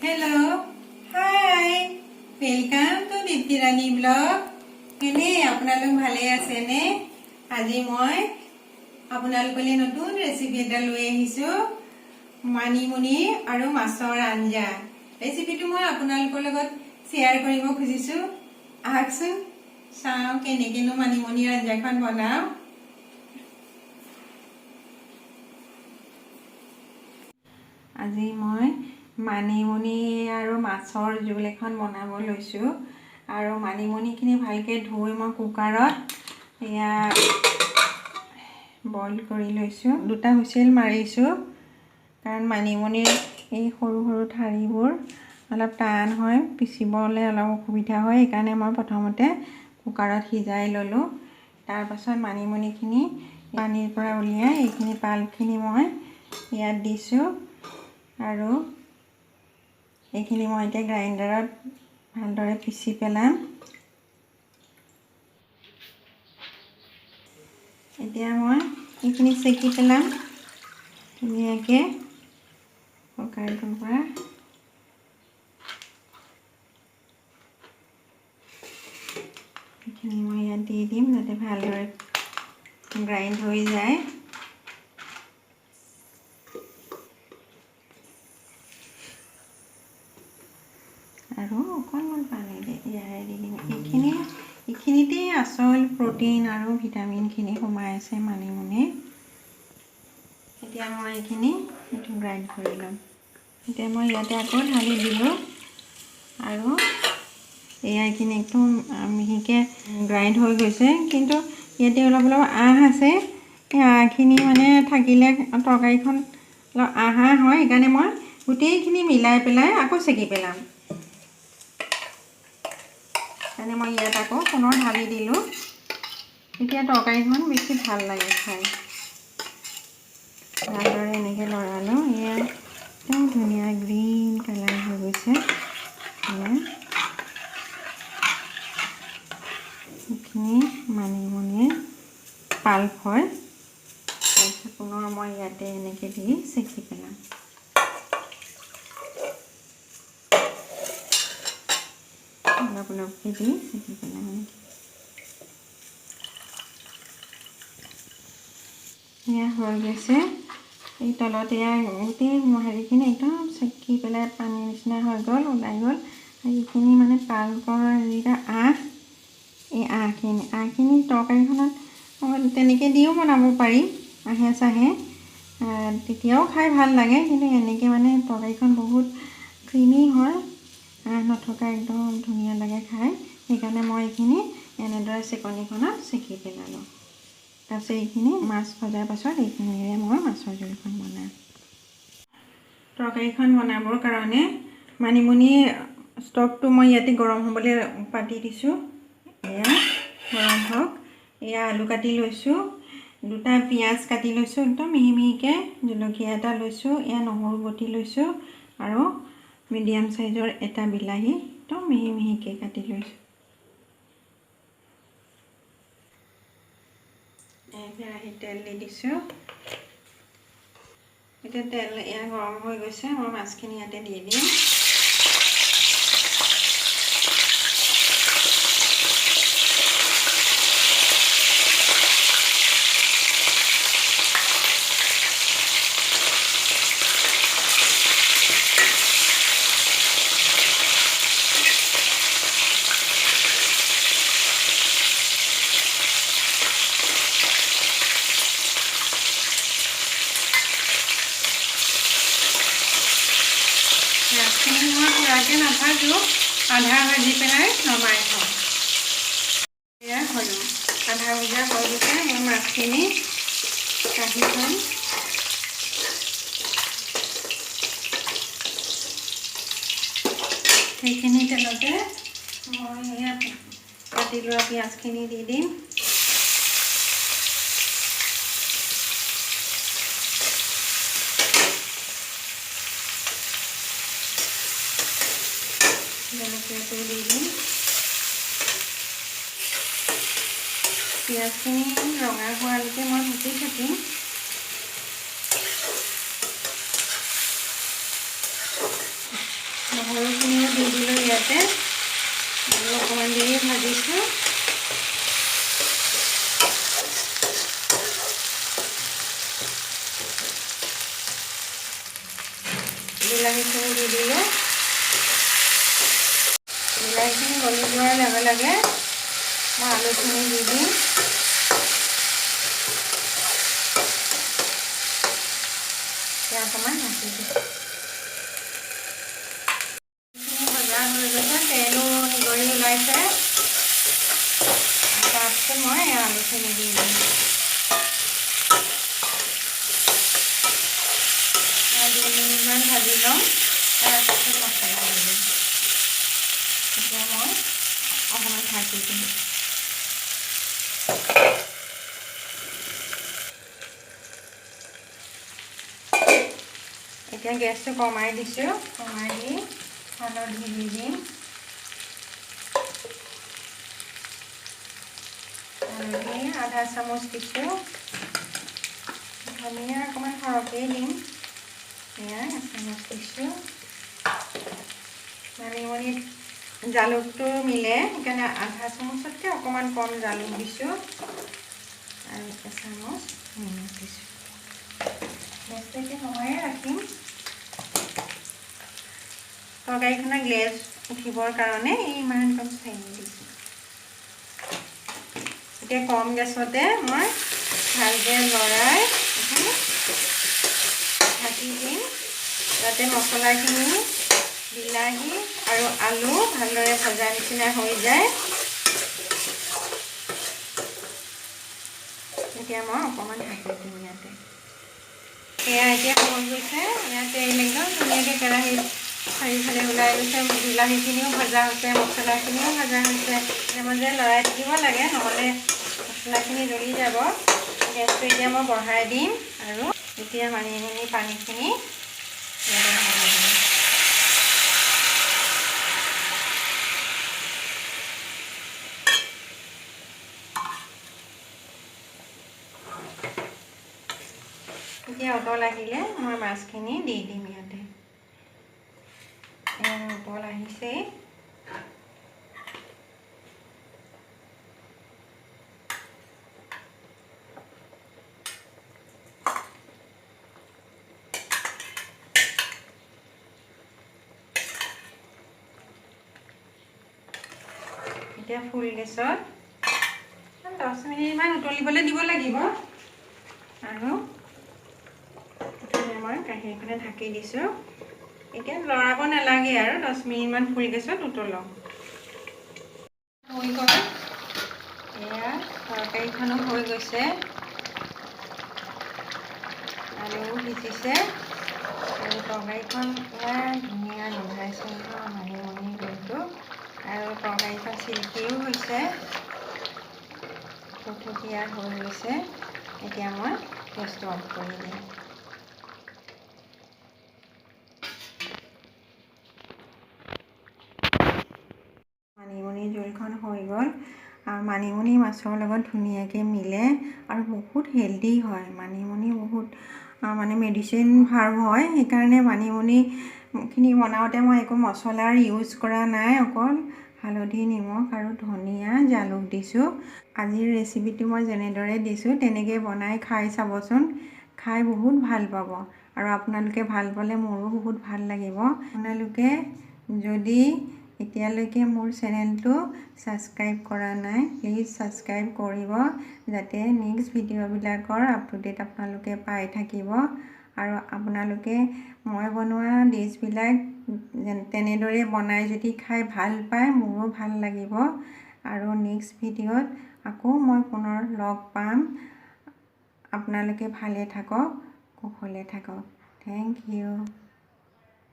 Hello, hi, welcome to Dipti Rani vlog. কেনে আপোনালোক, ভালে আছেনে? আজি মই আপোনালোকলৈ নতুন ৰেচিপি এটা লৈ আহিছোঁ, মানিমুনি আৰু মাছৰ আঞ্জা। ৰেচিপিটো মই আপোনালোকৰ লগত শ্বেয়াৰ কৰিব খুজিছোঁ। আহকচোন, চাওঁ কেনেকেনো মানিমুনিৰ আঞ্জাখন বনাওঁ। আজি মই মানিমুনি আৰু মাছৰ জোল এখন বনাব লৈছোঁ। আৰু মানিমুনিখিনি ভালকৈ ধুই মই কুকাৰত এয়া বইল কৰি লৈছোঁ। দুটা হুইচেল মাৰিছোঁ, কাৰণ মানিমুনিৰ এই সৰু সৰু ঠাৰিবোৰ অলপ টান হয়, পিচিবলৈ অলপ অসুবিধা হয়। সেইকাৰণে মই প্ৰথমতে কুকাৰত সিজাই ল'লোঁ। তাৰপাছত মানিমুনিখিনি পানীৰ পৰা উলিয়াই এইখিনি পাল্পখিনি মই ইয়াত দিছোঁ আৰু এইখিনি মই এতিয়া গ্ৰাইণ্ডাৰত ভালদৰে পিচি পেলাম। এতিয়া মই এইখিনি চেকি পেলাম ধুনীয়াকৈ কুকাৰটোৰ পৰা। এইখিনি মই ইয়াত দি দিম, যাতে ভালদৰে গ্ৰাইণ্ড হৈ যায়। আৰু অকণমান পানী দি ইয়াৰে দি দিম। এইখিনিতেই আচল প্ৰ'টিন আৰু ভিটামিনখিনি সোমাই আছে মানিমুনি। এতিয়া মই এইখিনি এইটো গ্ৰাইণ্ড কৰি ল'ম। এতিয়া মই ইয়াতে আকৌ ঢালি দিলোঁ আৰু এয়া এইখিনি একদম মিহিকৈ গ্ৰাইণ্ড হৈ গৈছে। কিন্তু ইয়াতে অলপ অলপ আঁহ আছে। এই আঁহখিনি মানে থাকিলে তৰকাৰীখন অলপ আঁহ আঁহ হয়। সেইকাৰণে মই গোটেইখিনি মিলাই পেলাই আকৌ চেকি পেলাম। সেইকাৰণে মই ইয়াত আকৌ পুনৰ ঢালি দিলোঁ। তেতিয়া তৰকাৰীখন বেছি ভাল লাগে খাই। ভালদৰে এনেকৈ লৰালোঁ। এয়া একদম ধুনীয়া গ্ৰীণ কালাৰ হৈ গৈছে। এয়া এইখিনি মানিমুনিৰ পাল্প হয়। তাৰপিছত পুনৰ মই ইয়াতে এনেকৈ দি চেকি পেলাম। অলপ অলপকৈ দি চেকি পেলাম এনেকৈ। এয়া হৈ গৈছে। এই তলত এয়া গোটেই হেৰিখিনি একদম চেকি পেলাই পানীৰ নিচিনা হৈ গ'ল, ওলাই গ'ল। আৰু এইখিনি মানে পাল্পৰ যিটা আঁহ, এই আঁহখিনি তৰকাৰীখনত তেনেকৈ দিও বনাব পাৰি, আঁহে চাহে, তেতিয়াও খাই ভাল লাগে। কিন্তু এনেকৈ মানে তৰকাৰীখন বহুত ক্ৰিমি হয়, আঁহ নথকা, একদম ধুনীয়া লাগে খাই। সেইকাৰণে মই এইখিনি এনেদৰে চেকনিখনত চেকি পেলালোঁ। তাৰপিছত এইখিনি মাছ ভজাৰ পাছত এইখিনিৰে মই মাছৰ জোলখন বনাম। তৰকাৰীখন বনাবৰ কাৰণে মানিমুনি ষ্টকটো মই ইয়াতে গৰম হ'বলৈ পাতি দিছোঁ। এয়া গৰম হওক। এয়া আলু কাটি লৈছোঁ, দুটা পিঁয়াজ কাটি লৈছোঁ একদম মিহি মিহিকৈ, জলকীয়া এটা লৈছোঁ, এয়া নহৰু বটি লৈছোঁ আৰু মিডিয়াম চাইজৰ এটা বিলাহী একদম মিহি মিহিকৈ কাটি লৈছোঁ। কেৰাহীত তেল দি দিছোঁ। এতিয়া তেল এয়া গৰম হৈ গৈছে। মই মাছখিনি ইয়াতে দি দিম। মাছখিনি মই পূৰাকৈ নাভাজোঁ, আধা ভাজি পেলাই নমাই থওঁ। এয়া হ'ল, আধা ভজা হৈ গৈছে। মই মাছখিনি কাঢ়ি থ'ম। সেইখিনি তেলতে মই ইয়াত কাটি লোৱা পিঁয়াজখিনি দি দিম। জলকীয়াটো দি দিম। পিঁয়াজখিনি ৰঙা হোৱালৈকে মই ভাজি থাকিম। নহৰুখিনিও দি দিলোঁ ইয়াতে, আৰু অকণমান দেৰি ভাজিছোঁ। বিলাহীখিনি দি দিলোঁ। বিলাহীখিনি গলি যোৱাৰ লগে লগে মই আলুখিনি দি দিম। এতিয়া অকণমান ঢাকি দিম। ভজা হৈ গৈছে, তেলো নিগৰি ওলাইছে। তাৰপিছত মই আলুখিনি দি দিম। 2 মিনিটমান ভাজি ল'ম, তাৰপিছত মছলা দি দিম। এতিয়া মই অকণমান ঢাকি দিম। এতিয়া গেছটো কমাই দিছোঁ। কমাই দি হালধি দি দিম। হালধি আধা চামুচ দিছোঁ। ধনিয়া অকণমান সৰহকৈয়ে দিম, এয়া এচামুচ দিছোঁ। মানিমুনিত জালুকটো মিলে, সেইকাৰণে আধা চামুচতকৈ অকণমান কম জালুক দিছোঁ আৰু এচামুচ নিমখ দিছোঁ। গেছটো এতিয়া কমায়ে ৰাখিম। তৰকাৰীখনৰ গ্লেজ উঠিবৰ কাৰণে ইমান কম চেনি দিছোঁ। এতিয়া কম গেছতে মই ভালকৈ লৰাই ঢাকি দিম, যাতে মছলাখিনি, বিলাহী আৰু আলু ভালদৰে ভজা নিচিনা হৈ যায়। এতিয়া মই অকণমান ঢাকি দিম ইয়াতে। এয়া এতিয়া হৈ গৈছে। ইয়াতে তেল একদম ধুনীয়াকৈ কেৰাহীত চাৰিওফালে ওলাই গৈছে। বিলাহীখিনিও ভজা হৈছে, মছলাখিনিও ভজা হৈছে। মাজে মাজে লৰাই থাকিব লাগে, নহ'লে মছলাখিনি জ্বলি যাব। গেছটো এতিয়া মই বঢ়াই দিম আৰু এতিয়া মানিমুনি পানীখিনি ইয়াতে ঢালি দিম। এতিয়া উতল আহিলে মই মাছখিনি দি দিম ইয়াতে। উতল আহিছেই। এতিয়া ফুল গেছত 10 মিনিটমান উতলিবলৈ দিব লাগিব। আৰু মই কাঁহীখনে ঢাকি দিছোঁ। এতিয়া লৰাব নালাগে আৰু 10 মিনিটমান ফুল গেছত উতলাওঁ। হৈ গ'ল, এয়া তৰকাৰীখনো হৈ গৈছে, আলুও সিজিছে আৰু তৰকাৰীখন এয়া ধুনীয়া গোন্ধাইছে নহয় মানিমুনি গোন্ধটো। আৰু তৰকাৰীখন চিল্কিও হৈছে, থুপথুপীয়া হৈ গৈছে। এতিয়া মই গেছটো অফ কৰি দিম। মানিমুনি জোলখন হৈ গ'ল। আৰু মানিমুনি মাছৰ লগত ধুনীয়াকৈ মিলে আৰু বহুত হেল্ডি হয়। মানিমুনি বহুত মানে মেডিচিন ভাৰ হয়, সেইকাৰণে মানিমুনিখিনি বনাওঁতে মই একো মছলাৰ ইউজ কৰা নাই, অকল হালধি, নিমখ আৰু ধনিয়া, জালুক দিছোঁ। আজিৰ ৰেচিপিটো মই যেনেদৰে দিছোঁ তেনেকৈ বনাই খাই চাবচোন, খাই বহুত ভাল পাব। আৰু আপোনালোকে ভাল পালে মোৰো বহুত ভাল লাগিব। আপোনালোকে যদি এতিয়ালৈকে মোৰ চেনেলটো ছাবস্ক্ৰাইব কৰা নাই, প্লিজ ছাবস্ক্ৰাইব কৰিব, যাতে নেক্সট ভিডিঅ'বিলাকৰ আপ টু ডেট আপোনালোকে পাই থাকিব। আৰু আপোনালোকে মই বনোৱা ডিছবিলাক তেনেদৰে বনাই যদি খাই ভাল পায়, মোৰো ভাল লাগিব। আৰু নেক্সট ভিডিঅ'ত আকৌ মই পুনৰ লগ পাম। আপোনালোকে ভালে থাকক, কুশলে থাকক। Thank you.